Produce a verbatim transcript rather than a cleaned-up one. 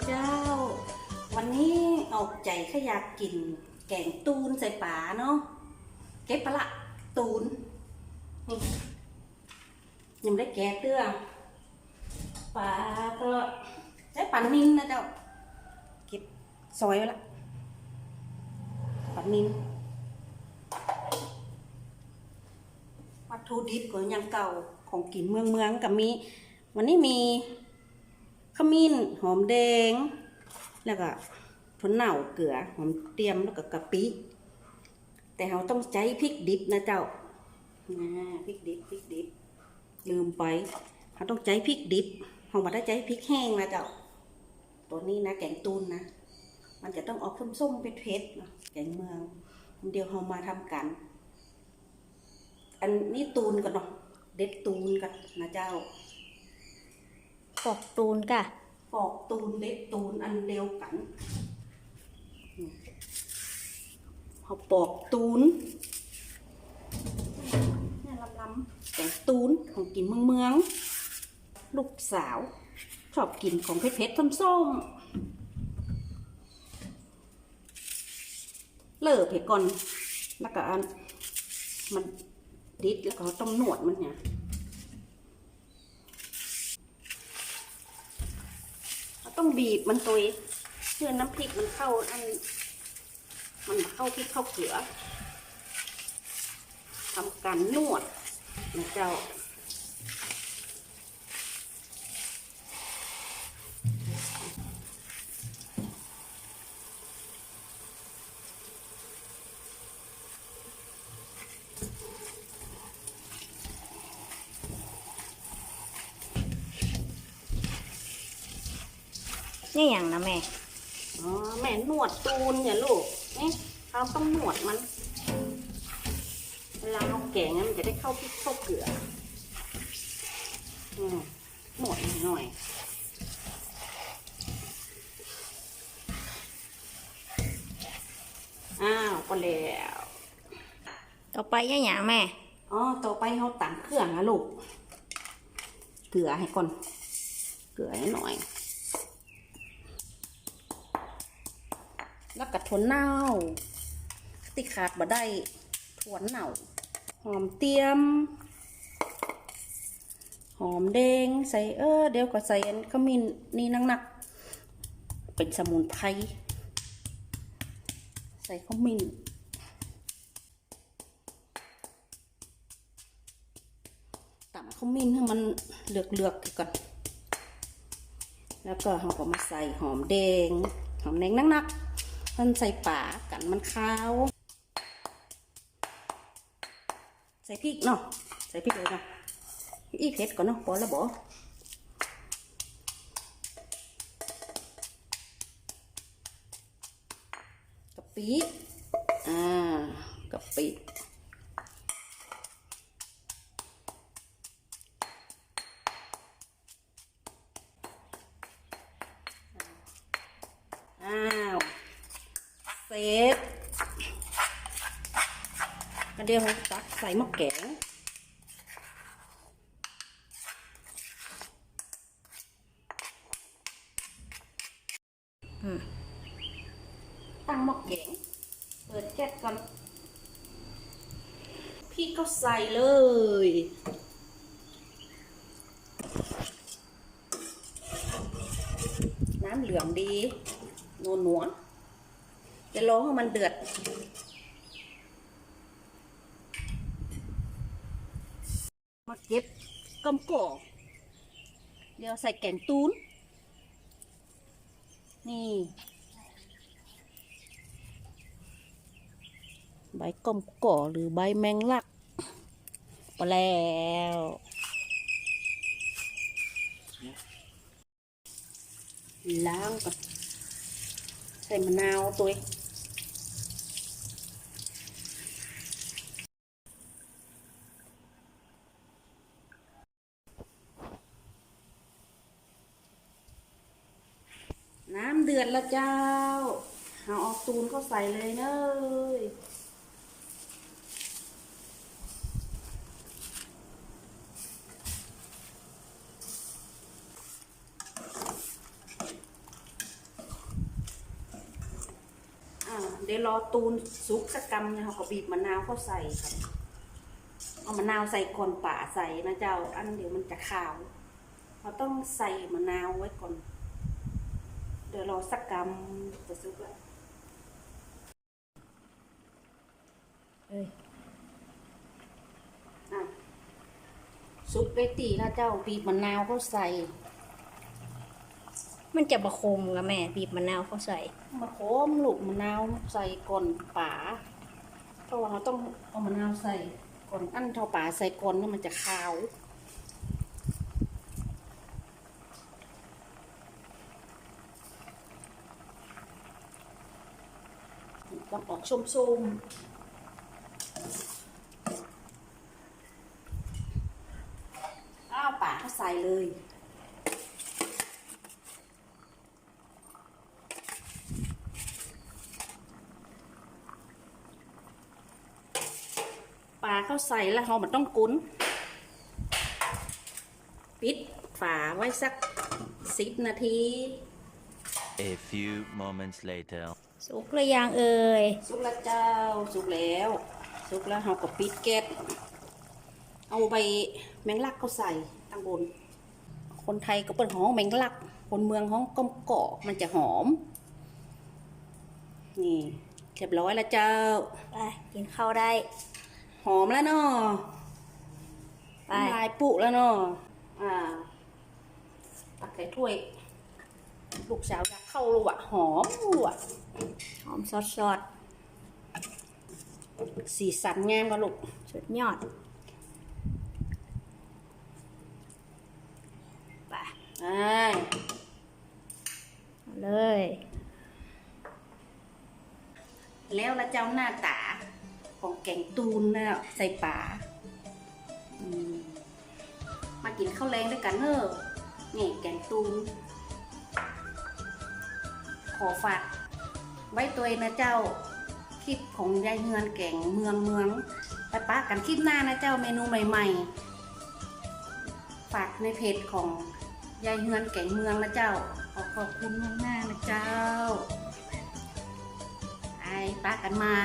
เจ้า วันนี้ออกใจ๋ใค่อยากกิ๋นแก๋งตูนใส่ป๋าเนาะ เก็บปะละตูน นี่ ยังบ่ได้แกะเตื้อ ป๋าก็ใจ๊ป๋านิลนะเจ้า เก็บซอยไว้ละ ป๋านิล วัตถุดิบก็อย่างเก่า ของกิ๋นเมืองๆ ก็มี วันนี้มี ขมิ้น หอมแดง แล้วก็ถั่วเน่า เกลือ หอมเตียม แล้วก็กะปิ แต่เฮาต้องใจ๊พริกดิบนะเจ้า อ่า พริกดิบ พริกดิบ ลืมไป เฮาต้องใจ๊พริกดิบ เฮาบ่ได้ใจ๊พริกแห้งนะเจ้า ตั๋วนี้นะ แก๋งตูนนะ มันจะต้องออกส้มๆ เผ็ดๆ เนาะ แก๋งเมือง เดี๋ยวเฮามาทำกั๋น อันนี้ตูนก่อนเนาะ เด็ดตูนก่อนนะเจ้า ปอกตูนก่ะ ปอกตูน เด็ดตูนอันเดียวกั๋น เฮาปอกตูน เนี่ยลำๆ แก๋งตูนของกิ๋นเมืองๆ ลูกสาวชอบกิ๋นของเผ็ดๆ ส้มๆ เลิกเผ็ดก่อน แล้วก็อัน มันดิบ แล้วก็ต้องนวดมันเนี่ย เฮาต้องบีบมันตวย เปื้อน้ำพริกมันเข้าอัน มันเข้าพริกเข้าเกลือ ทำก๋านนวดนะเจ้า เนี่ยหยังนะแม่ อ๋อ แม่นวดตูนเนี่ยลูก นี่ เฮาต้องนวดมัน เวลาเฮาแก๋งอะมันจะได้เข้าพริกเข้าเกลือ อืม นวดหน่อย อ้าว ก็แล้ว ต่อไปจะหยังแม่ อ๋อ ต่อไปเฮาต๋ำเครื่องนะลูก เกลือหื้อก่อน เกลือหื้อหน่อย แล้วก็ถั่วเน่า ตี้ขาดบ่ได้ ถั่วเน่า หอมเตียม หอมแดง ใส่ เออ เดี๋ยวก็ใส่อันขมิ้นนี่นักๆ เป๋นสมุนไพร ใส่ขมิ้น ต๋ำขมิ้นหื้อมันเหลือกๆ ก่อน แล้วก็เฮาก็มาใส่หอมแดง หอมแดงนักๆ มันใส่ป๋ากั๋นมันคาว ใส่พริกเนาะ ใส่พริกเลยเนาะ อี้เผ็ดก่อนเนาะ ปอละบ่ กะปิ อ่า กะปิ อ้าว เสร็จ ก็เดี๋ยวเฮาตักใส่หม้อแก๋ง อืม ตั้งหม้อแก๋ง เปิดแก๊สก่อน พริกก็ใส่เลย น้ำเหลืองดี นัวๆ จะรอหื้อมันเดือด มาเก็บก้อมก่อ เดี๋ยวใส่แก๋งตูน นี่ ใบก้อมก่อหรือใบแมงลัก ปอแล้ว ล้างก่อน ใส่มะนาวตวย น้ำเดือดแล้วเจ้า เฮาเอาตูนเข้าใส่เลยเน้อ เ เดี๋ยวรอตูนสุกสักกำเนี่ย เฮาก็บีบมะนาวเข้าใส่ค่ะ เอามะนาวใส่ก่อนป๋าใส่นะเจ้า อันเดี๋ยวมันจะคาว เฮาต้องใส่มะนาวไว้ก่อน เดี๋ยวรอสักกำจะสุกแล้ว เอ้ย อ่ะ สุกได้ตี้แล้วเจ้า บีบมะนาวเข้าใส่ มันจะบ่ขมกาแม่ บีบมะนาวเข้าใส่ บ่ขมลูก มะนาวใส่ก่อนป๋า เพราะว่าเฮาต้องเอามะนาวใส่ก่อน อันเฮาป๋าใส่ก่อนเนี่ยมันจะคาว ต้องออกส้มๆ อ้าว ป๋าเข้าใส่เลย ป๋าเข้าใส่แล้วเฮาบ่ต้องกุน ปิดฝาไว้สักสิบนาที A few moments later. สุกหรือยังเอ่ย สุกแล้วเจ้า สุกแล้ว สุกแล้วเฮาก็ปิดแก๊ส เอาใบแมงลักเข้าใส่ตังบน คนไทยก็เปิ้นฮ้องแมงลัก คนเมืองฮ้องก้อมเกาะ มันจะหอม นี่ เรียบร้อยแล้วเจ้า ไป กิ๋นข้าวได้ หอมแล้วเนาะ ไป น้ำลายปุแล้วเนาะ อ่า ตักใส่ถ้วย ลูกสาวอยากเข้าแล้วว่ะ หอมว่ะ หอมสดๆ สีสันงามกว่าลูก สุดยอด ไป อ่า เอาเลย แล้วละเจ้าหน้าต๋าของแก๋งตูนนะ ใส่ป๋า อืม มากิ๋นข้าวแลงด้วยกั๋นเน่อ นี่แก๋งตูน ขอฝากไว้ตวยนะเจ้า คลิปของยายเฮือนแก๋งเมืองเมือง ไปปะกั๋นคลิปหน้านะเจ้า เมนูใหม่ๆ ฝากในเพจของยายเฮือนแก๋งเมืองนะเจ้า ขอขอบคุณล่วงหน้านะเจ้า ไปปะกั๋นใหม่